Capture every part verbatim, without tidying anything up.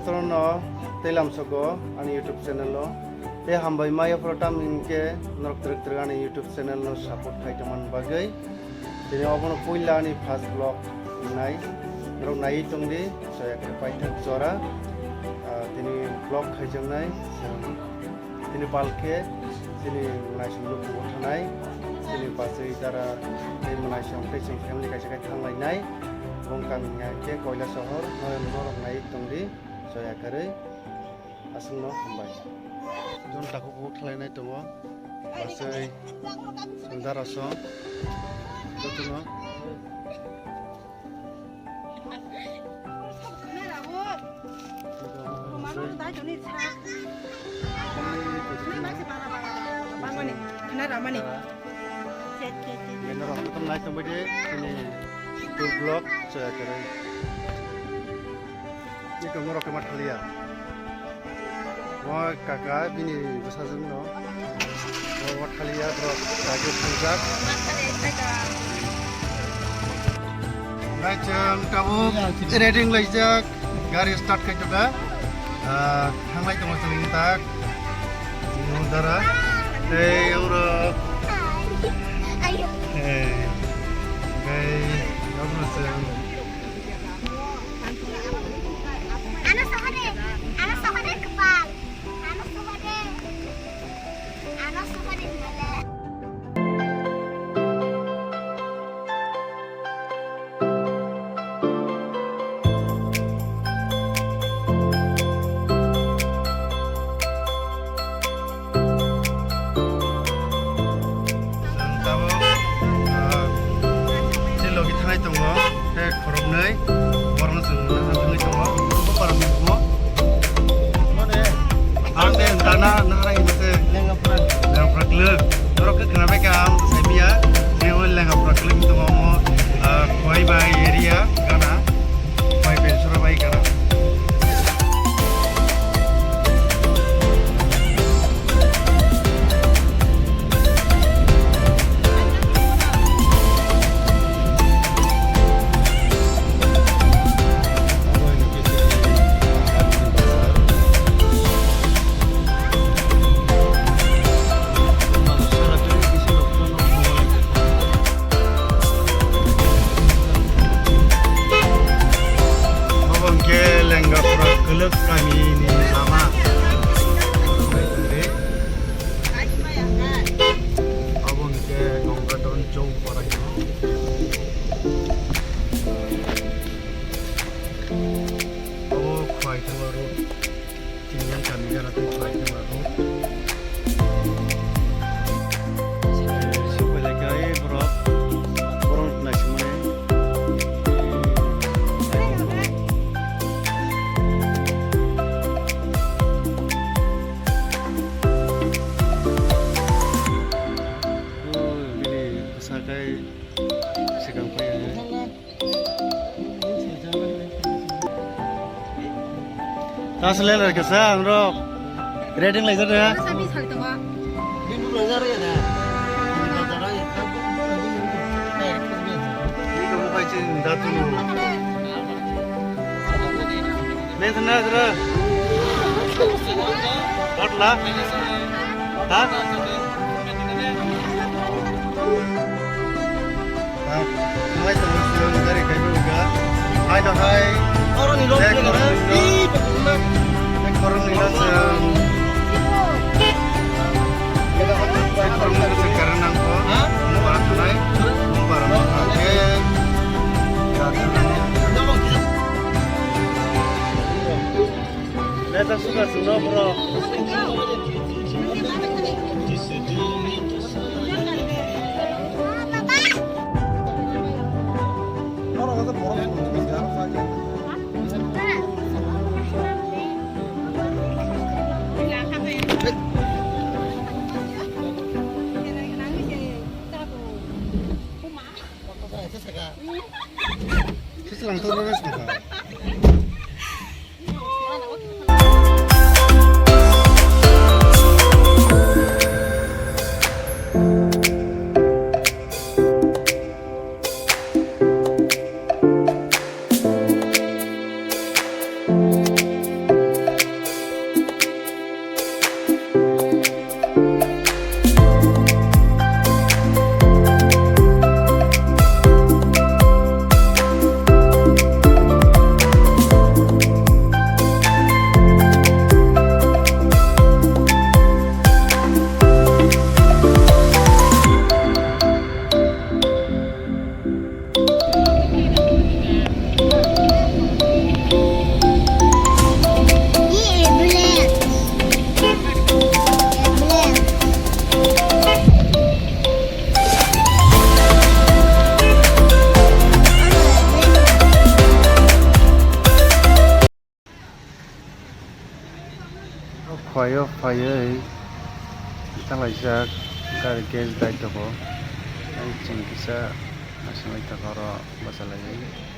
Torono tei lamsogo ani YouTube channel o. Tei hambai maya phoro tam hinkhe norok twrwk twrwk ani YouTube channel no support khai tongmani bagwi. Tini obono puila ani first vlog nai. Norok naiwi tongdi, soya khe paithak jora. Ah, tini vlog khaijaknai. Tini palkhe chini mwnaisong lukugo thanai, chini bachwi dara tei mwnaisong tei chwng family kaisa khe thanglainai. Bong kami hinkhe Koila Sohor, norok naiwi tongdi, soya kwrwi. Aswkno hambai. Jon takhuk bukhuk khlainai tongo. Bachwi chwng dara song. Jotono. Norok jotono nai tongbai de, chini tour vlog soya kwrwi. Iko norok khe ma thaliya. O kaka bini bwsajwk no. O ma thaliya borok kagwi thangjak. Nai chwng tabuk ready wnglaijak. Gari start khai tongkha. Ah, thanglai tongo chwng tak. Nung dara. Tei oro. Hey. Tei oro chwng. Ano sohore, ano sohore kepal. Ano sohore. Ano sohore male. Chwng tabuk, ah, tei logi thanai tongo, tei khoroknwi borokno chwng nang thangwi tongo, bo para tongmo. Ang de dana nahara hinse lenga pura kwlwk. Norok khe khwnabai kha ang saimanya, tei o lenga pura kwlwk tongo omo, ah, Khowai bai area gana. Bai bai sura bai gana. Obo hwnkhe Lenggapura kwlwk kamini lama. Obo hwnkhe Gonggadon Chowpara hino. Obo Khwaithangla road. Chini yang kami gana tei khlai khe ma rw. Supai lai khe ai borok, borok naisingmani. Bini bwsa khe swkang pai. Taso le lorkha sa ang rok. Ready lai jare. Sabi sal tongo. Ni ko bai chin da tu. Mentna jara. Patla. Ha? Hai, hai, hai. Oro ni rok ni rok. Oro ni rok. Oro ni rok. Karang nang ko. Ha? Mo para tunai. Mo para mo. Oke. Neta suka suno bro. Sislang to rwna songkha. Phaio phaiwi talaijak gari gas dai tongo. Ai chwng kisa aswk lai tongo oro bachalaijak.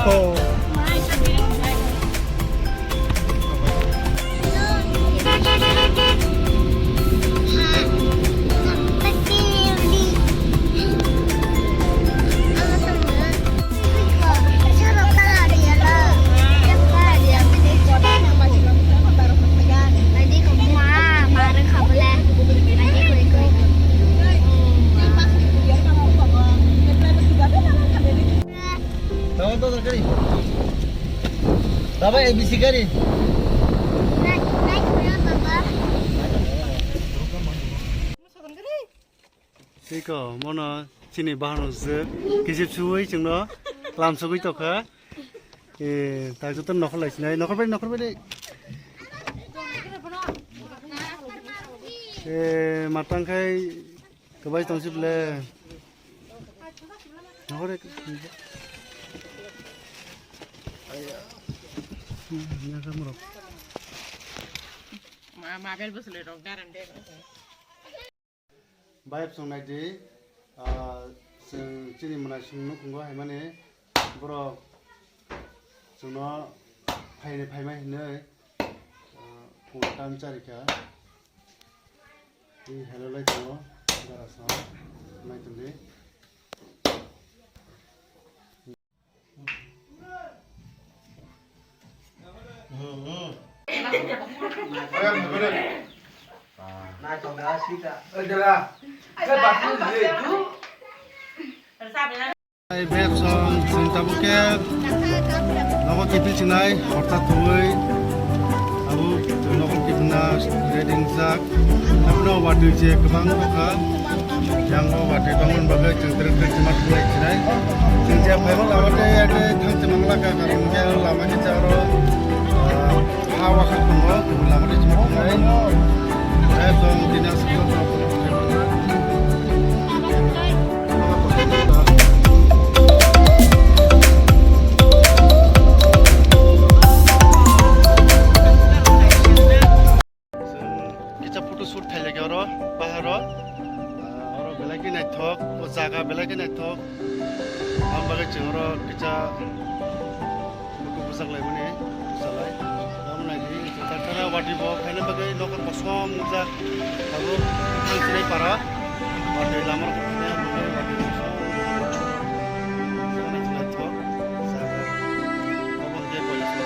Oh. Tama to gari. Tama A B C gari. Tiko, mono chini bahano je, kisi chuwi chwngno, lam sugwi tokha. E, tak joto nokhor lai sinai, nokhor bai, nokhor bai de. E, matang khai, kwbai tong si ble. Nokhor ek. Aya. Hmm, ya ka murok. Ma, ma bel bus le rok daram de. Bai bwswng nai di, ah, chwng chini mwnai chwng nukhungo hai mani borok chwngno phaini phaima hinwi, ah, phone tam charikha. Tei hello lai tongo, dara sa nai tong di. Ai, beb song, chwng tabuk khe nogo kiphil chinai, horta tongwi, abo nogo kiphilna ready wngjak. Abono watwi je kwbang wngkha, yang o watwi bangmani bagwi chwng trek trek chwngma thanglai chinai. Chwng je phaima lama tei ate thang chwng manglakha, karon hwnkhe lama khe charo, ah, ha wakha tongo, lama tei chwngma thanglai. Beb song tini aswk. Kisa photo shoot khailai oro, paharo. Ah, oro belai khe naithok, o jaga belai khe naithok. Aboni bagwi chwng oro kisa photo bwchak laimani bwchalai. Abo naidi chwng taktana watwi bo khaina bagwi nokar kosom nukjak. Abo thang chinai para. Watwi lama rok khaina bagwi watwi kosom nukjak. Naithok jaga. Obo hwnkhe koilaso.